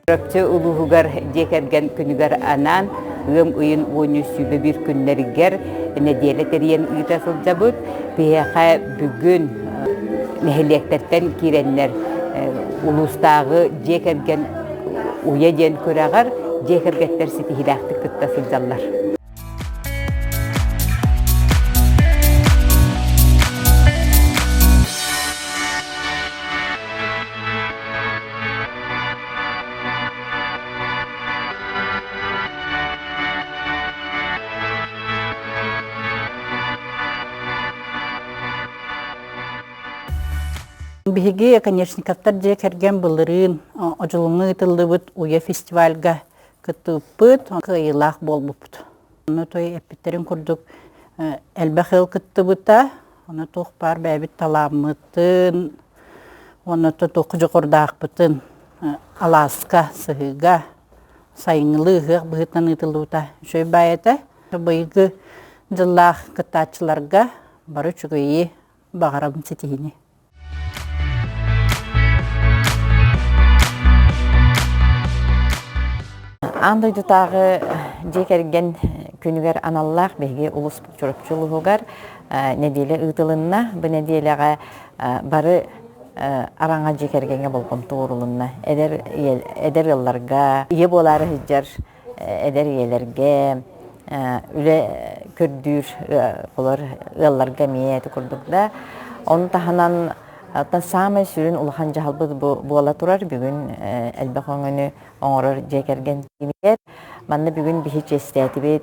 Чурапчы улууһугар дьиэ кэргэн күнүгэр анаан ыам ыйын 13 21 күннэригэр нэдиэлэ тэрийэн ыыта сылдьабыт. Биһиэхэ бүгүн нэһилиэктэртэн киирэннэр улуустааҕы дьиэ кэргэн уйа диэн күрэҕэр дьиэ кэргэттэр ситиһиилээхтик кытта сылдьаллар. Биһиги Оконешниковтар дьиэ кэргэн былырыын Одьулуҥҥа ыытыллыбыт Уйа фестивальга кыттыбыппыт, кыайыылаах буолбуппут. Ону той эппиттэрин курдук элбэх ыал кыттыбыта, ону туох баар бэйэбит талааммытын, уонна туох дьоҕурдаахпытын алааска, сыһыыга сайыҥҥылыы ыһыах быһыытынан ыытыллыбыта үчүгэй баай этэ. Быйылгы дьыллаах кыттааччыларга бары үчүгэйи баҕарабын ситиһиини. Аан дойдутааҕы дьиэ кэргэн күнүгэр аналлаах биһиги улус Чурапчы улууһугар нэдиэлэ ыытылынна. Бу нэдиэлэҕэ бары араҥа дьиэ кэргэҥҥэ болҕомто уурулунна. Эдэр, эдэр ыалларга, ийэ буолаары сылдьар эдэр ийэлэргэ, үлэ көрдүүр олор ыалларга эмиэ ити курдук да. Ону таһынан саамай сүрүн улахан дьаһалбыт буола турар бүгүн элбэх өҥөнү оҥорор дьиэ кэргэн киинигэр. Манна бүгүн биһи чиэстээтибит,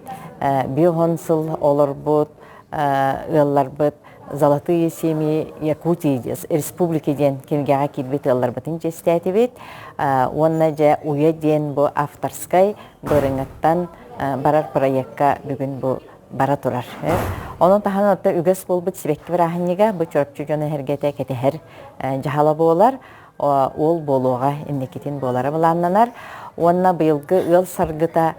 биоһон сыл олорбут ыалларбыт «Золотые семьи Якутии» республики диэн кинигэҕэ киирбит ыалларбытын чиэстээтибит. Уонна дьэ «Уйа» диэн бу авторскай бырыҥыттан барар проекка бүгүн бу бара турар. Онон таһынан оттон үгэс буолбут сибэкки бырааһынньыга бу Чурапчы дьоно эһэргэтэ кэтэһэр дьаһала буолар. Уол буолуоҕа инникитин буолара былааннанар. Уонна быйылгы ыал саргыта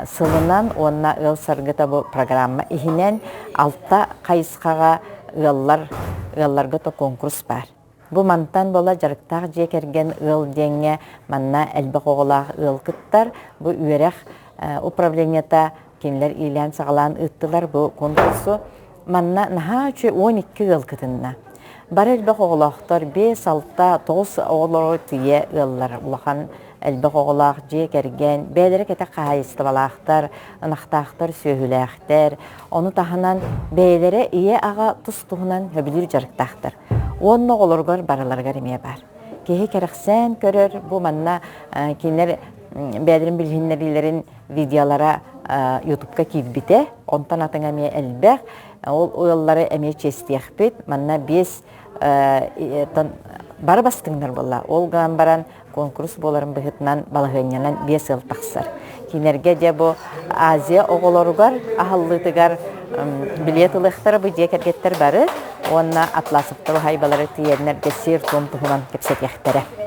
сылынан уонна ыал саргыта бу программа иһинэн алта хайысхаҕа ыаллар ыалларга то конкурс баар. Бу мантан буола дьарыктаах дьиэ кэргэн ыал диэҥҥэ манна элбэх оҕолоох ыал кыттар. Бу үөрэх управлениета кинилэр иилээн-саҕалаан ыыттылар бу конкурсу. Манна наһаа үчүгэй 12 ыал кытынна. Бары элбэх оҕолоохтор, 5, 6, 9 оҕолору тиийэ ыаллар. Улахан элбэх оҕолоох дьиэ кэргэн, бэйэлэрэ кэтэх хаһаайыстыбалаахтар, ынахтаахтар, сүөһүлээхтэр. Ону таһынан бэйэлэрэ ийэ-аҕа тус-туһунан сөбүлүүр дьарыктаахтар. Уонна оҕолоругар барыларыгар эмиэ баар. Киһи кэрэхсээн көрөр, бу манна кинилэр бэйэлэрин билиһиннэриилэрин видеолара ютубка киирбитэ. Онтон атыҥа эмиэ элбэх. Ол ыаллары эмиэ чиэстиэхпит. Манна биэс бары бастыҥнар буолла. Ол гынан баран конкурс буоларын быһыытынан балаһыанньанан биэс ыал тахсар. Кинилэргэ дьэ бу Азия оҕолоругар аһыллыытыгар билиэт ылыахтара бу дьиэ кэргэттэр бары уонна Атласовтар уһаайбалары тиийэннэр сиэр-туом туһунан кэпсэтиэхтэрэ.